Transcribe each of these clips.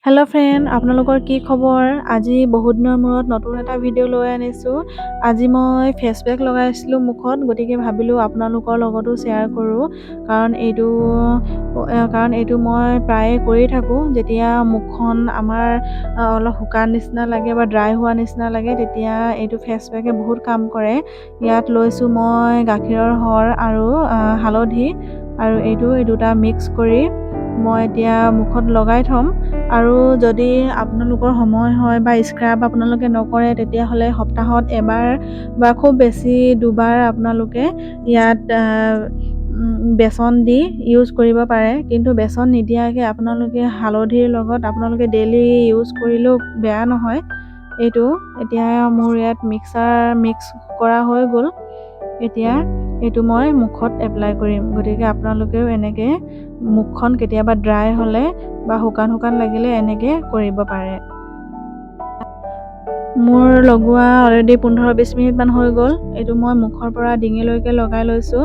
Hello' friend, আপোনালোকৰ কি খবৰ? আজি বহুত দিনৰ মূৰত নতুন এটা ভিডিঅ' লৈ আনিছোঁ। আজি মই ফেচ পেক লগাইছিলোঁ মুখত, গতিকে ভাবিলোঁ আপোনালোকৰ লগতো শ্বেয়াৰ কৰোঁ। কাৰণ এইটো মই প্ৰায়ে কৰি থাকোঁ। যেতিয়া মুখখন আমাৰ অলপ শুকান নিচিনা লাগে বা ড্ৰাই হোৱা নিচিনা লাগে, তেতিয়া এইটো ফেচ পেকে বহুত কাম কৰে। ইয়াত লৈছোঁ মই গাখীৰৰ সৰ আৰু হালধি আৰু এই দুটা মিক্স কৰি মই এতিয়া মুখত লগাই থ'ম। আৰু যদি আপোনালোকৰ সময় হয় বা স্ক্ৰাব আপোনালোকে নকৰে, তেতিয়াহ'লে সপ্তাহত এবাৰ বা খুব বেছি দুবাৰ আপোনালোকে ইয়াত বেচন দি ইউজ কৰিব পাৰে। কিন্তু বেচন নিদিয়াকৈ আপোনালোকে হালধিৰ লগত আপোনালোকে ডেইলি ইউজ কৰিলেও বেয়া নহয়। এইটো এতিয়া মোৰ ইয়াত মিক্স কৰা হৈ গ'ল। এতিয়া এইটো মই মুখত এপ্লাই কৰিম। গতিকে আপোনালোকেও এনেকৈ মুখখন কেতিয়াবা ড্ৰাই হ'লে বা শুকান শুকান লাগিলে এনেকৈ কৰিব পাৰে। মোৰ লগোৱা অলৰেডি 15-20 মিনিটমান হৈ গ'ল। এইটো মই মুখৰ পৰা ডিঙিলৈকে লগাই লৈছোঁ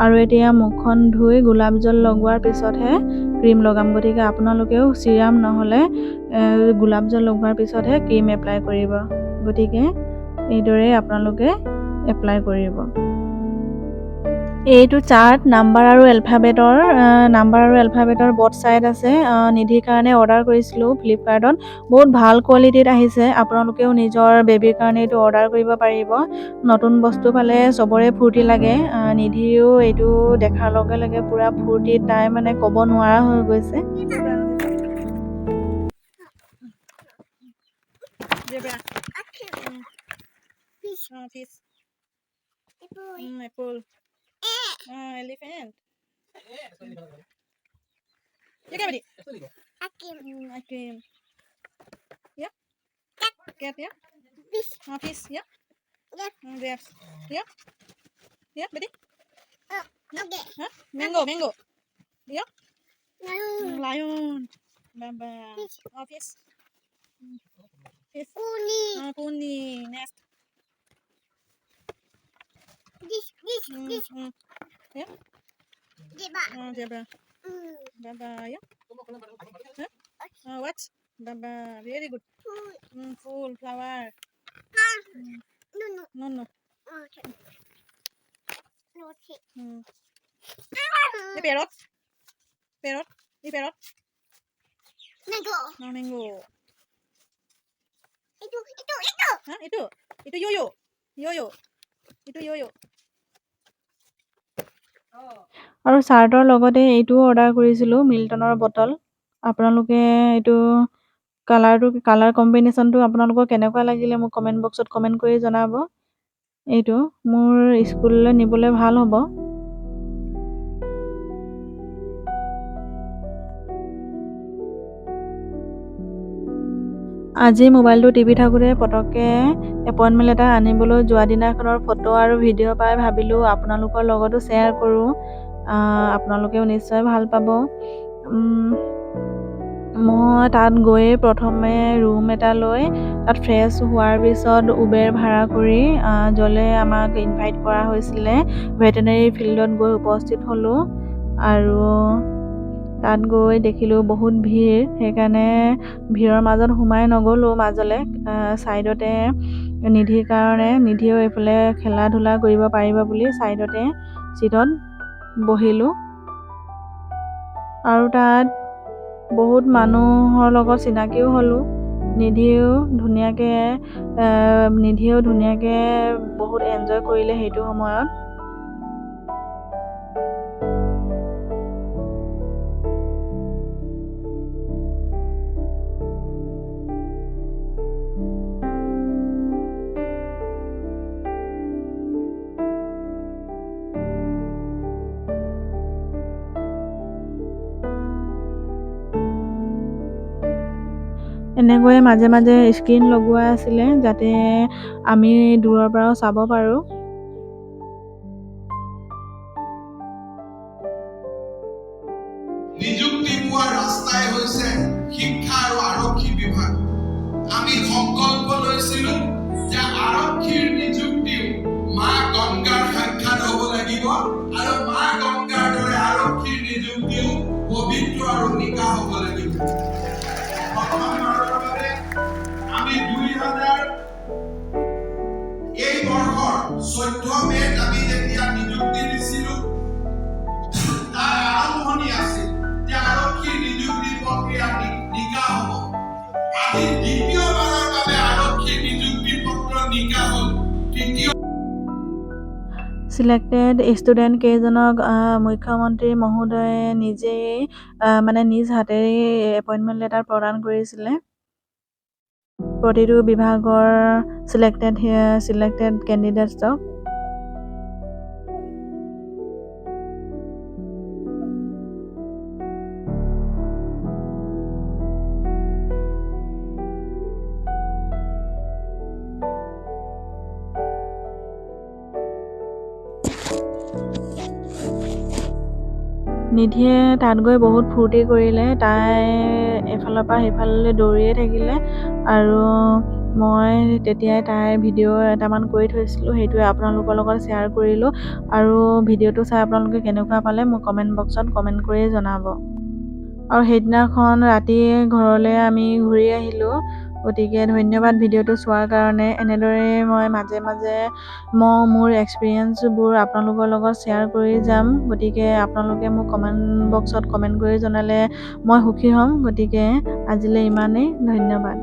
আৰু এতিয়া মুখখন ধুই গোলাপ জল লগোৱাৰ পিছতহে ক্ৰীম লগাম। গতিকে আপোনালোকেও চিৰাম নহ'লে গোলাপ জল লগোৱাৰ পিছতহে ক্ৰীম এপ্লাই কৰিব। গতিকে এইদৰেই আপোনালোকে এপ্লাই কৰিব। এইটো চাৰ্ট নাম্বাৰ আৰু এলফাবেটৰ বথ চাইড আছে। নিধিৰ কাৰণে অৰ্ডাৰ কৰিছিলোঁ ফ্লিপকাৰ্টত। বহুত ভাল কোৱালিটিত আহিছে। আপোনালোকেও নিজৰ বেবীৰ কাৰণে এইটো অৰ্ডাৰ কৰিব পাৰিব। নতুন বস্তু পালে চবৰে ফূৰ্তি লাগে। নিধিও এইটো দেখাৰ লগে লগে পূৰা ফূৰ্তিত তাই মানে ক'ব নোৱাৰা হৈ গৈছে। Zebra. Fish. Oh, fish. Apple. Apple. Oh, elephant. You get it. Akim. Ice cream. Yeah. Cat. Cat, yeah. Fish. Oh, fish, yeah. Yep. Grapes. Yeah. Yeah, ready? Oh, okay. Huh? Mango, mango. Yeah. No. Lion. Baba. Fish. Oh, fish. Fish. Uni. Oh, pony. Next. This, this, this. Yeah. Zebra. Oh, zebra. Baba, yeah. Huh? Oh, what? Baba, very good. Full. Full flower. Ah. No, no. No, no. Okay. No, okay. The parrot. Parrot. The parrot. Mango. No, mango. Itu, itu, itu. Huh? Itu. Itu yo-yo. Yo-yo. Itu yo-yo. আৰু চাৰ্টৰ লগতে এইটোও order কৰিছিলোঁ, মিল্টনৰ bottle. আপোনালোকে এইটো colour কম্বিনেশ্যনটো আপোনালোকৰ কেনেকুৱা লাগিলে মোক কমেণ্ট বক্সত কমেণ্ট কৰি জনাব। এইটো মোৰ স্কুললৈ নিবলৈ ভাল হ'ব। আজি মোবাইলটো টিপি থাকোঁতে পটককৈ এপইণ্টমেণ্ট এটা আনিবলৈ যোৱা দিনাখনৰ ফটো আৰু ভিডিঅ' পাই ভাবিলোঁ আপোনালোকৰ লগতো শ্বেয়াৰ কৰোঁ। আপোনালোকেও নিশ্চয় ভাল পাব। মই তাত গৈয়ে প্ৰথমে ৰুম এটা লৈ তাত ফ্ৰেছ হোৱাৰ পিছত উবেৰ ভাড়া কৰি য'লৈ আমাক ইনভাইট কৰা হৈছিলে, ভেটেনেৰী ফিল্ডত গৈ উপস্থিত হ'লোঁ। আৰু তাত গৈ দেখিলোঁ বহুত ভিৰ, সেইকাৰণে ভিৰৰ মাজত সোমাই নগ'লোঁ মাজলৈ। ছাইডতে নিধিৰ কাৰণে, নিধিয়েও এইফালে খেলা ধূলা কৰিব পাৰিব বুলি ছাইডতে চিটত বহিলোঁ। আৰু তাত বহুত মানুহৰ লগত চিনাকিও হ'লোঁ। নিধিয়েও ধুনীয়াকৈ বহুত এনজয় কৰিলে সেইটো সময়ত। এনেকৈয়ে মাজে মাজে স্ক্ৰীণ লগোৱা আছিলে, যাতে আমি দূৰৰ পৰাও চাব পাৰোঁ। নিযুক্তি পোৱাৰ ৰাস্তাই হৈছে শিক্ষা আৰু আৰক্ষী বিভাগ। আমি সংকল্প লৈছিলো যে আৰক্ষীৰ নিযুক্তিও মা গংগাৰ সাক্ষাৎ হ'ব লাগিব আৰু মা গংগাৰ দৰে আৰক্ষীৰ নিযুক্তিও পবিত্ৰ আৰু নিকা হ'ব লাগিব। প্ৰথম আজি দ্বিতীয়বাৰৰ বাবে আৰক্ষীৰ নিযুক্তি পত্ৰ নিকা হ'ল। তৃতীয় চিলেক্টেড ষ্টুডেণ্ট কেইজনক মুখ্যমন্ত্ৰী মহোদয়ে নিজেই মানে নিজ হাতেৰেই এপইণ্টমেণ্ট লেটাৰ প্ৰদান কৰিছিলে প্ৰতিটো বিভাগৰ চিলেক্টেড চিলেক্টেড কেণ্ডিডেটছক। নিধিয়ে তাত গৈ বহুত ফূৰ্তি কৰিলে। তাই এফালৰ পৰা সেইফাললৈ দৌৰিয়ে থাকিলে আৰু মই তেতিয়াই তাইৰ ভিডিঅ' এটামান কৰি থৈছিলোঁ, সেইটোৱে আপোনালোকৰ লগত শ্বেয়াৰ কৰিলোঁ। আৰু ভিডিঅ'টো চাই আপোনালোকে কেনেকুৱা পালে মোক কমেণ্ট বক্সত কমেণ্ট কৰি জনাব। আৰু সেইদিনাখন ৰাতি ঘৰলৈ আমি ঘূৰি আহিলোঁ। গতিকে ধন্যবাদ ভিডিঅ'টো চোৱাৰ কাৰণে। এনেদৰে মই মাজে মাজে মই মোৰ এক্সপিৰিয়েঞ্চবোৰ আপোনালোকৰ লগত শ্বেয়াৰ কৰি যাম। গতিকে আপোনালোকে মোক কমেণ্ট বক্সত কমেণ্ট কৰি জনালে মই সুখী হ'ম। গতিকে আজিলৈ ইমানেই, ধন্যবাদ।